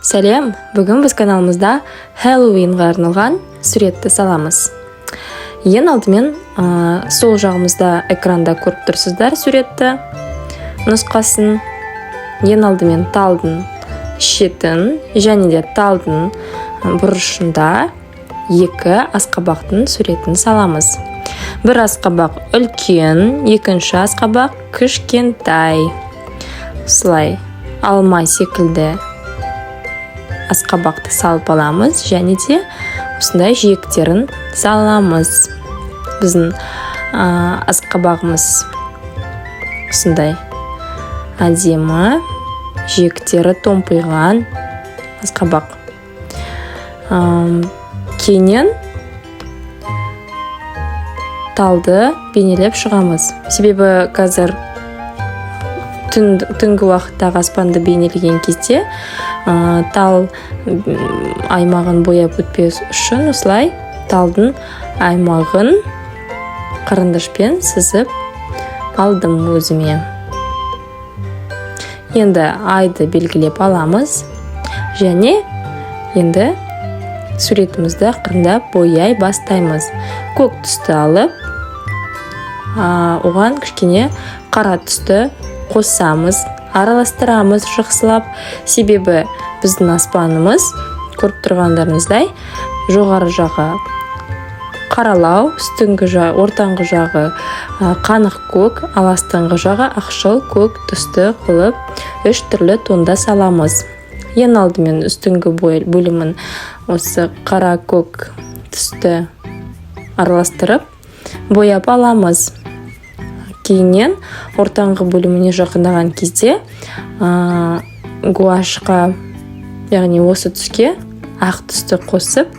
Сәлем! Бүгін біз каналымызда Хэллоуинға арналған суретті саламыз. Ең алдымен сол жағымызда экранда көріп тұрсыздар суретті нұсқасын. Ең алдымен талдың шетін және де талдың бұрышында екі асқабақтың суретін саламыз. Бір асқабақ үлкен, екінші асқабақ кішкентай. Осылай алма секілді асқабақты салып аламыз және де осындай жиектерін саламыз. Біздің асқабағымыз осындай әдемі, жиектері томпиған асқабақ. Кейіннен талды бейнелеп шығамыз. Себебі қазір түнгі уақыттағы аспанды бейнелеген кезде тал аймағын бояп өтпес үшін осылай талдың аймағын қарындашпен сызып алдым өзіме. Енді айды белгілеп аламыз және енді суретімізді ақырындап бояй бастаймыз. Көк түсті алып, оған кішкене қара түсті қосамыз, араластырамыз жақсылап. Себебі біздің аспанымыз көріп тұрғандарыңыздай жоғары жағы қаралау, үстіңгі жағы, ортаңғы жағы қанық көк, ал астыңғы жағы ақшыл көк түсті қылып үш түрлі тонда саламыз. Ең алдымен үстіңгі бөлімін осы қара көк түсті араластырып бояп аламыз. Кейіннен ортаңғы бөліміне жақындаған кезде, гуашқа, яғни осы түске ақ түсті қосып,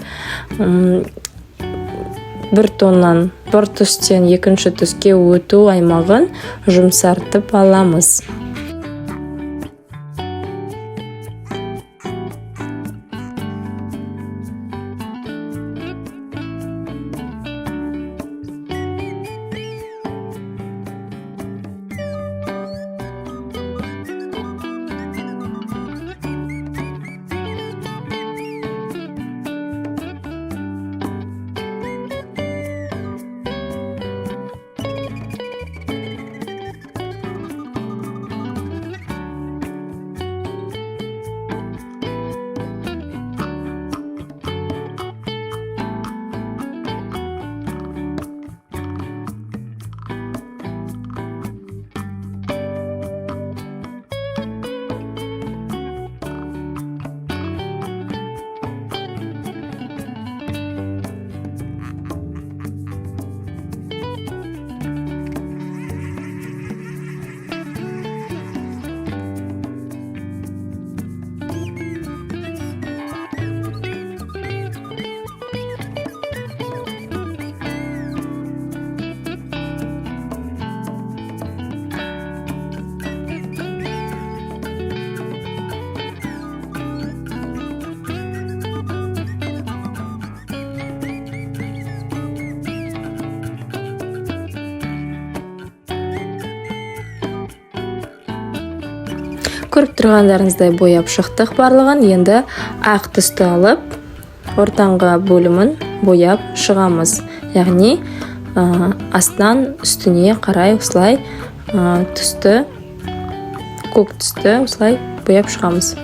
бір тоннан бір түстен екінші түске өту аймағын жұмсартып аламыз. Көріп тұрғандарыңыздай бояп шықтық барлығын. Енді ақ түсті алып, ортаңғы бөлімін бояп шығамыз. Яғни, астынан үстіне қарай осылай, түсті, көк түсті осылай бояп шығамыз.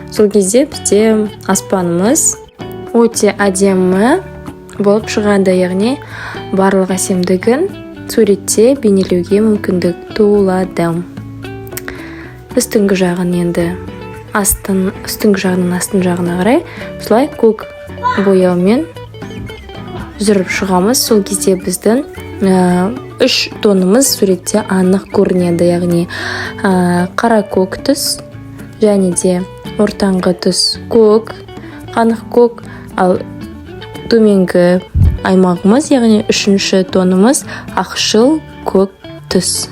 Сол кезде бізде аспанымыз өте әдемі болып шығады, яғни барлық әсемдігін суретте бейнелеуге мүмкіндік туылады. Үстіңгі жағын енді астын, үстіңгі жағынан астын жағына қарай осылай көк бояумен жүріп шығамыз. Сол кезде біздің үш тонымыз суретте анық көрінеді, яғни, қара көк түс және де ортаңғы түс көк, қанық көк, ал төменгі аймағымыз, яғни үшінші тонымыз ақшыл көк түс.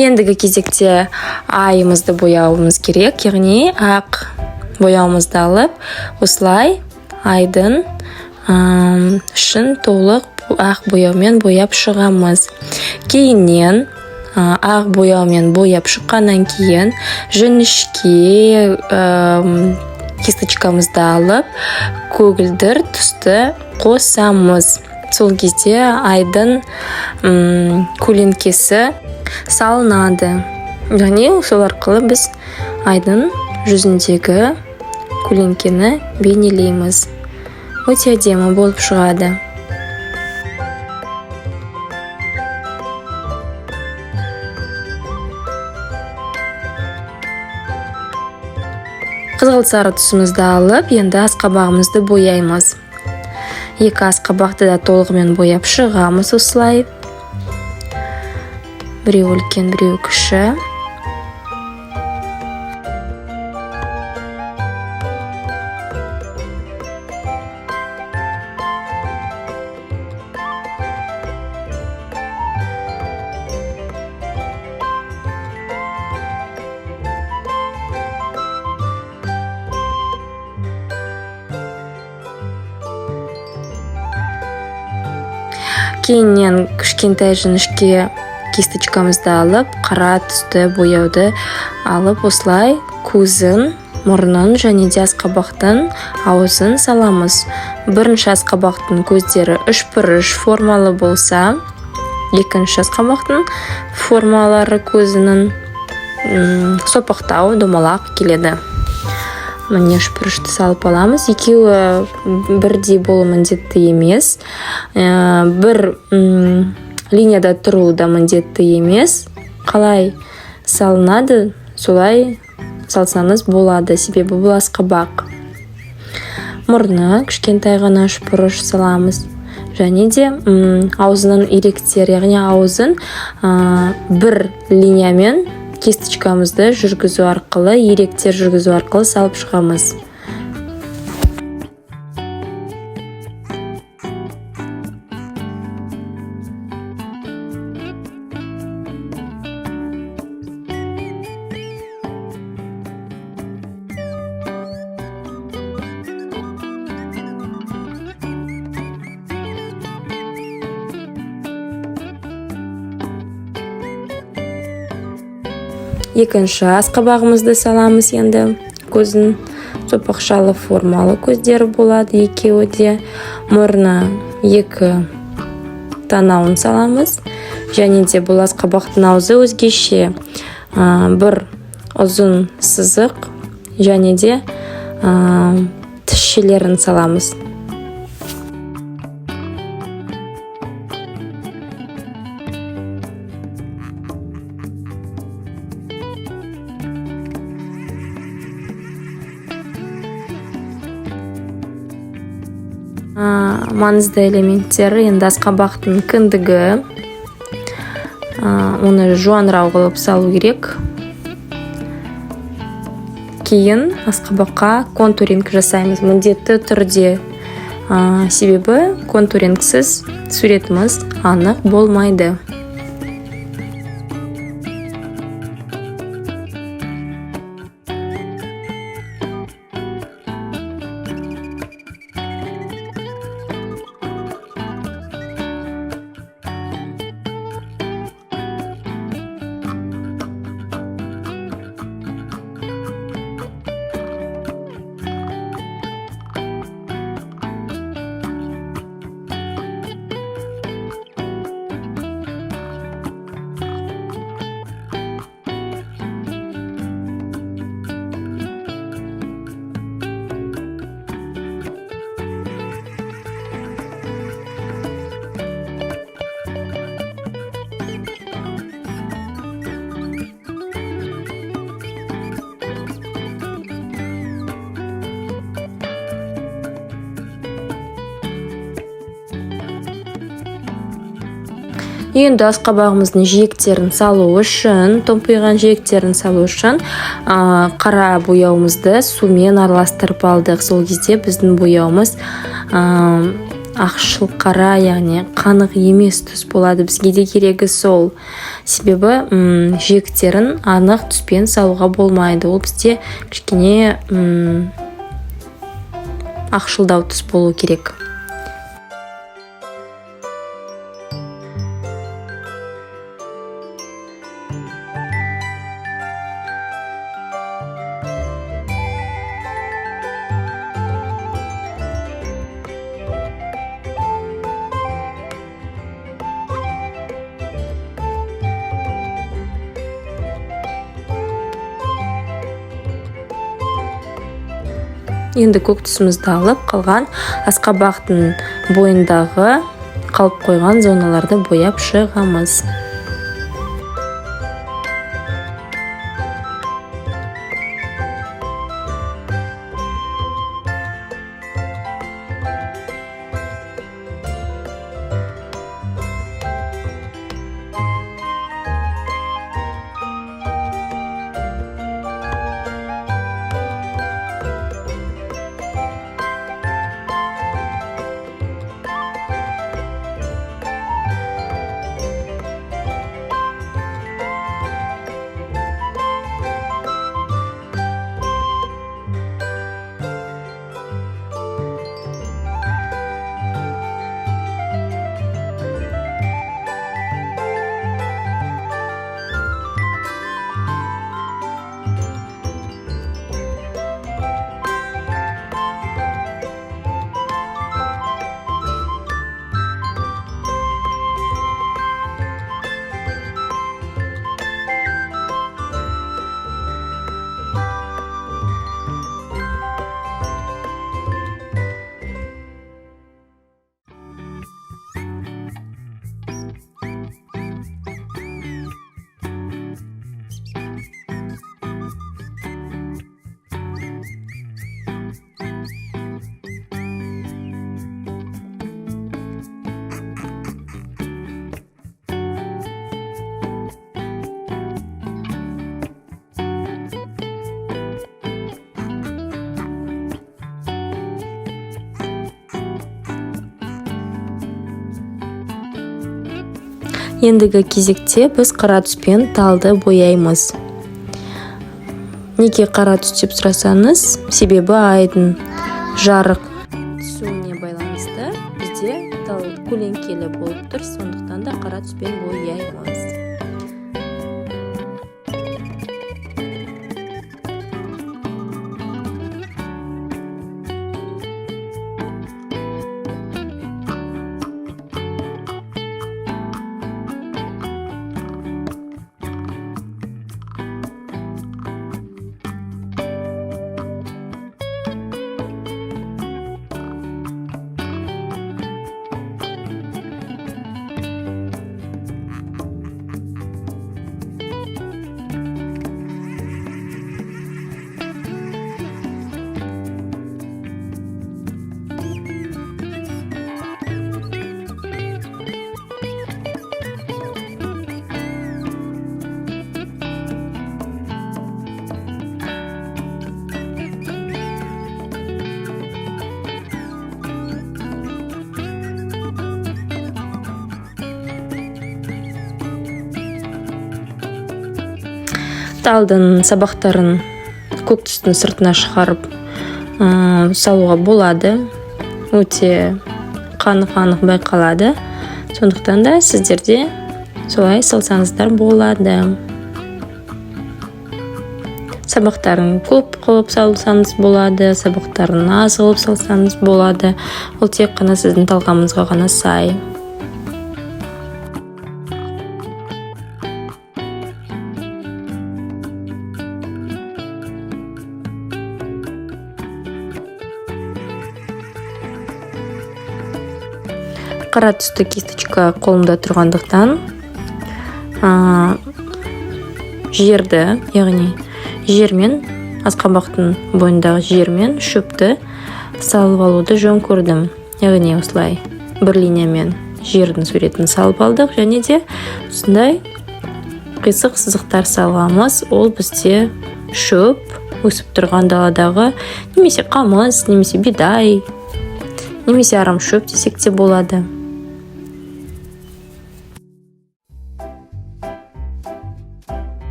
Ендігі кезекте айымызды бояуымыз керек, яғни ақ бояуымызды алып, осылай айдың ішін толық ақ бояумен бояп шығамыз. Кейіннен ақ бояумен бояп шыққаннан кейін жіңішке кисточкамызды алып, көгілдір түсті қосамыз. Сол кезде айдың көлеңкесі салынады, яғни сол арқылы біз айдың жүзіндегі көлеңкені бейнелейміз. Өте әдемі болып шығады. Қызғылт сары түсімізді алып, енді асқабағымызды бояймыз. Екі асқабақты да толығымен бояп шығамыз осылай. Біреуі үлкен, біреуі кіші. Кейіннен кішкентай жіңішке кисточкамызды алып, қара түсті бояуды алып, осылай көзін, мұрнын және де асқабақтың аузын саламыз. Бірінші асқабақтың көздері үшбұрыш формалы болса, екінші асқабақтың формалары көзінің сопақтау, домалақ келеді. Міне, үшбұрышты салып аламыз. Екеуі бірдей болу міндетті емес. Бір линияда тұру да міндетті емес. Қалай салынады, солай салсаңыз болады, себебі бұл асқабақ. Мұрны кішкентай ғана үшбұрыш саламыз. Және де аузының иректері, яғни аузын бір линиямен кисточкамызды жүргізу арқылы, иректер жүргізу арқылы салып шығамыз. Екінші асқабағымызды саламыз енді. Көзін сопақшалы формалы көздері болады екеуі де. Мұрны, екі танауын саламыз. Және де бұл асқабақтың аузы өзгеше, бір ұзын сызық және де тісшелерін саламыз. Маңызды элементтері енді асқабақтың кіндігі, оны жуанырау қылып салу керек. Кейін асқабаққа контуринг жасаймыз міндетті түрде, себебі контурингсіз суретіміз анық болмайды. Енді асқабағымыздың жиектерін салу үшін, томпиған жиектерін салу үшін, қара бояуымызды сумен араластырып алдық. Сол кезде біздің бояуымыз ақшыл қара, яғни қанық емес түс болады. Бізге де керегі сол. Себебі жиектерін анық түспен салуға болмайды. Ол бізде кішкене ақшылдау түс болу керек. Енді көк түсімізді алып, қалған асқабақтың бойындағы қалып қойған зоналарды бояп шығамыз. Ендігі кезекте біз қара түспен талды бояймыз. Неге қара түс деп сұрасаңыз, себебі айдың жарық түсуіне байланысты бізде тал көлеңкелі болып тұр, сондықтан да қара түспен бояймыз. Талдың сабақтарын көк түстің сыртына шығарып салуға болады. Өте қанық-анық байқалады. Сондықтан да сіздер де солай салсаңыздар болады. Сабақтарын көп қылып салсаңыз болады, сабақтарын аз қылып салсаңыз болады. Ол тек қана сіздің талғамыңызға ғана сай. Қара түсті кисточка қолымда тұрғандықтан жерді, яғни жермен, асқабақтың бойындағы жермен шөпті салып алуды жөн көрдім. Яғни осылай бір линиямен жердің суретін салып алдық және де осындай қисық сызықтар саламыз. Ол бізде шөп өсіп тұрған даладағы немесе қамыс, немесе бидай, немесе арам шөп десек те болады.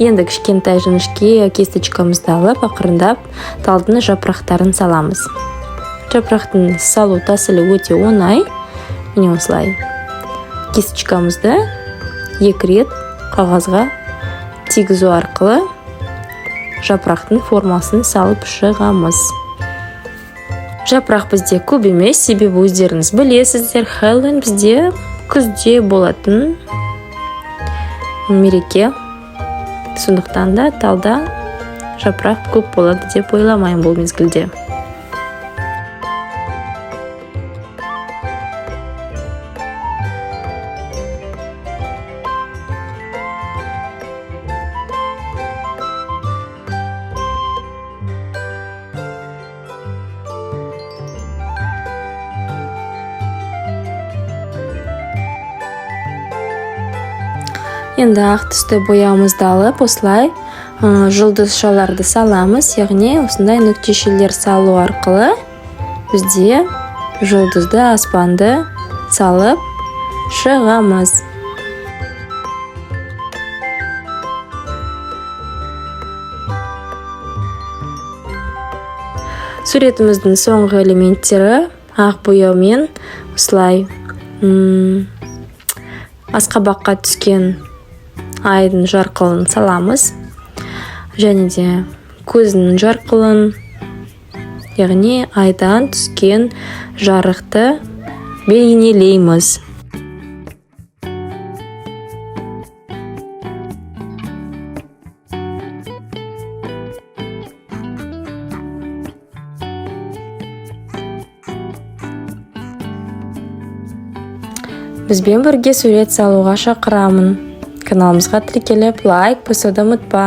Енді кішкентай жіңішке кисточкамызды алып, ақырындап талдың жапырақтарын саламыз. Жапырақтың салу тәсілі өте оңай. Міне, осылай кисточкамызды екі рет қағазға тигізу арқылы жапырақтың формасын салып шығамыз. Жапырақ бізде көп емес, себебі өздеріңіз білесіздер, Хэллоуин бізде күзде болатын мереке. Сондықтан да талда жапырақ көп болады деп ойламаймын бұл мезгілде. Енді ақ түсті бояуымызды алып, осылай жұлдызшаларды саламыз, яғни осындай нүктешелер салу арқылы бізде жұлдызды аспанды салып шығамыз. Суретіміздің соңғы элементтері: ақ бояумен осылай асқабаққа түскен айдың жарқылын саламыз және де көзінің жарқылын, яғни айдан түскен жарықты бейнелейміз. Бізбен бірге сурет салуға шақырамын. Каналымызға тіркеліп, лайк басуды ұмытпа.